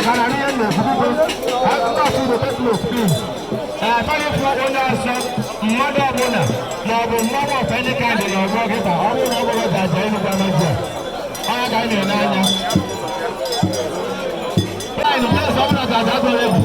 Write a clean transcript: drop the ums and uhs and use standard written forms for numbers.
Maka na ihe na-ekwu, biko, akụkọ Igbo, take note, please. Achọghị ịfụ onye ọsọ mmadụ ọbụla ma ọ bụ mmanwụ of any kind n'ọgbọ kịta. Ọ bụrụ na ọ bụrụ Jaja Enugu Amaji a, ọ ka anyị na-ene anya. Brian, please, ọ bụrụ na Jaja tụrụ egwu.